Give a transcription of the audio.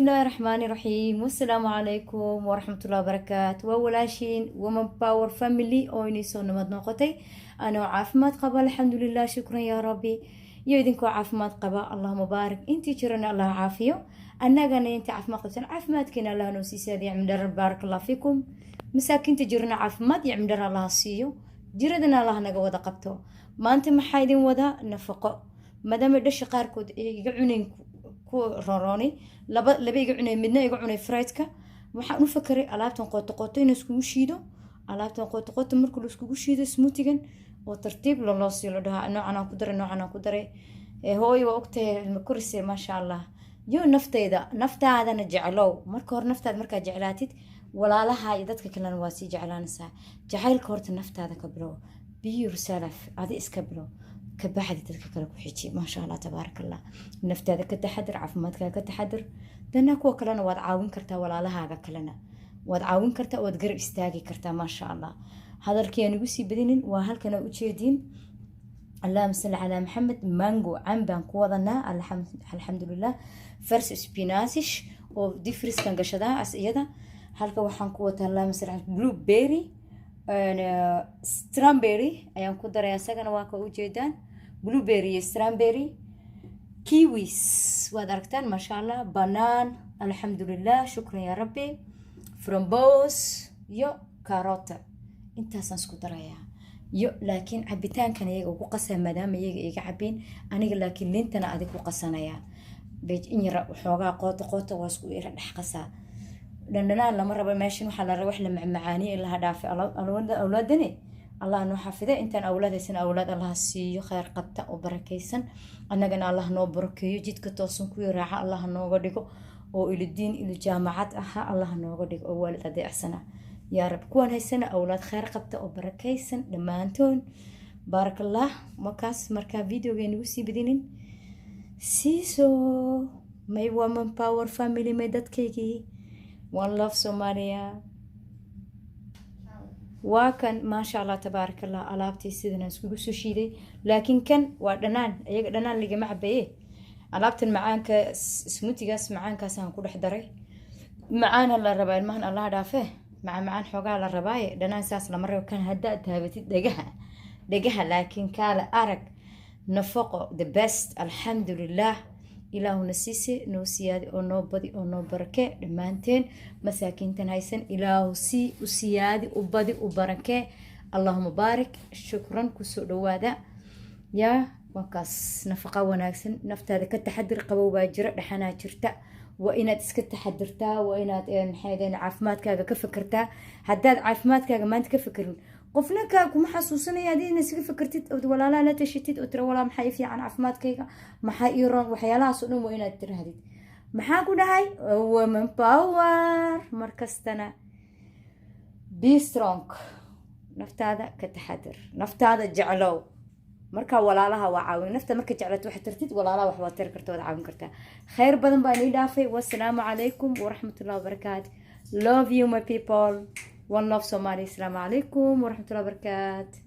Bismillaahi raxmaani raxiim. Wasalaamu calaykum waraxmatullahi wabarakaatu. Waa walaashiin Woman Power Family oo inay soo nabad noqotay, anoo caafimaad qaba, alxamdulilah, shukran yaa rabbi, iyo idinkoo caafimaad qaba. Allahuma baarik. Intii jirana Allah caafiyo, annagana intii caafimaad qabsan caafimaadkeena Allah noo sii saadiya cimdharar. Baarak Allah fiikum. Masaakiinta jirana caafimaad iyo cimdhar Allah siiyo, jiradana Allah naga wada qabto. Maanta maxaa idin wadaa? Nafaqo. Maadaama dhasha qaarkood ay iga cunayn ku roroonay, laba laba iga cunay, midna iga cunay fruitka, waxaan u fakaray alaabtan qooto qooto in iskugu shiido. Alaabtan qooto qooto marka la iskugu shiido, smoothigan oo tartiib laloo siiyo, la dhahaa noocan aan ku daray, noocan aan ku daray. Hooyo waa ogtahay ilma korise, maasha Allah. Yo naftayda, naftaadana jeclow. Marka hore naftaada markaa jeclaatid, walaalaha iyo dadka kalena waa sii jeclaanaysaa. Jacaylka horta naftaada ka bilow. Be yourself, adi iska bilow, kabacdi dadka kale ku xiji. Maasha Allah, tabaaraka Allah. Naftaada ka taxadir, caafimaadkaaga ka taxadir, dana kuwa kalena waad caawin kartaa, walaalahaaga kalena waad caawin kartaa, waad garab istaagi kartaa, maasha Allah. Hadalkii aan igu sii badinin, waa halkan aa ujeediin. Allahuma salli calaa Maxamed. Mango, cambaan ku wadanaa, alxamdulilah. Vers spinach oo diepvrieskan gashadaa as iyada. Halka waxaan ku wataa, allahuma salli, blueberry, strawberry ayaan ku daray, asagana waa ka ujeedaan, blueberry iyo strawberry, kiwis waad aragtaan, maasha Allah, banaan, alxamdulilah, shukran yaa rabbi, framboos iyo carota. Intaasaan isku darayaa iyo laakiin cabitaankan iyaga ugu qasaa, maadaama iyaga iga cabeen aniga, laakiin lintana adig ku qasanayaa in yara waxoogaa qoota qoota waa isku ira dhex qasaa. Dhandhanaan lama rabo meeshan, waxaa la raba wax la macmacaaniye in laha dhaafay. Awlaadane Allah noo xafide. Intaan awlaad haysan, awlaad Allah siiyo kheyr qabta oo barakaysan. Annagana Allah noo barakeeyo, jidka toosan kuwii raaca Allah nooga dhigo, oo iludiin ilu jaamacad ahaa Allah nooga dhigo, oo waalid adeecsana yaa rab. Kuwaan haysana awlaad kheyr qabta oo barakaysan dhammaantoon. Baarakallah. Markaas markaa videoga nagu sii badinin. Siiso my Woman Power Family, my dadkaygii. One love, Soomaaliya. Waa kan, maasha Allah, tabaaraka Allah. Alaabtii sidan aan iskugu soo shiiday, laakiin kan waa dhanaan, iyaga dhanaan ligama cabaye. Alaabtan macaanka, smoothigaas macaankaasaan ku dhex daray. Macaana la rabaa ilmahan, Allah dhaafe, macaan macaan xoogaa la rabaaye, dhanaan saas lama rabo. Kan haddaad taabatid dhegaha dhegaha, laakiin kaala arag, nafaqo the best, alxamdulilah. Ilaahuna siise, noo siyaadi oo noo badi oo noo barakee dhammaanteen. Masaakiintan haysan Ilaahu sii u siyaadi, u badi, u barakee. Allahuma baarik, shukran. Kusoo dhawaada. Yaa waakaas, nafaqa wanaagsan. Naftaada ka taxadir. Qabow baa jira, dhaxanaa jirta, waa inaad iska taxadirtaa, waa inaad maxay caafimaadkaaga ka fekertaa. Haddaad caafimaadkaaga maanta ka fekerin, qofna kaa kuma xasuusanaya. Haddii inaad iskaga fekertid ood walaalaha la tashatid oo tira, "Walaa, maxaa ii fiican caafimaadkayga? Maxaa ii roon?" Waxyaalahaas oo dhan waa inaad tirahdid. Maxaa ku dhahay? Woman Power markastana be strong. Naftaada ka taxadir, naftaada jeclow. Marka walaalaha waa caawin. Nafta marka jeclato waxaad tartid, walaalaha wax waad tari karta, waad caawin kartaa. Khayr badan baa inii dhaafay. Wasalaamu calaykum waraxmatullahi wabarakaatu. Love you, my people. One love, Somalia. Asalaamu calaykum waraxmatullahi wabarakaatu.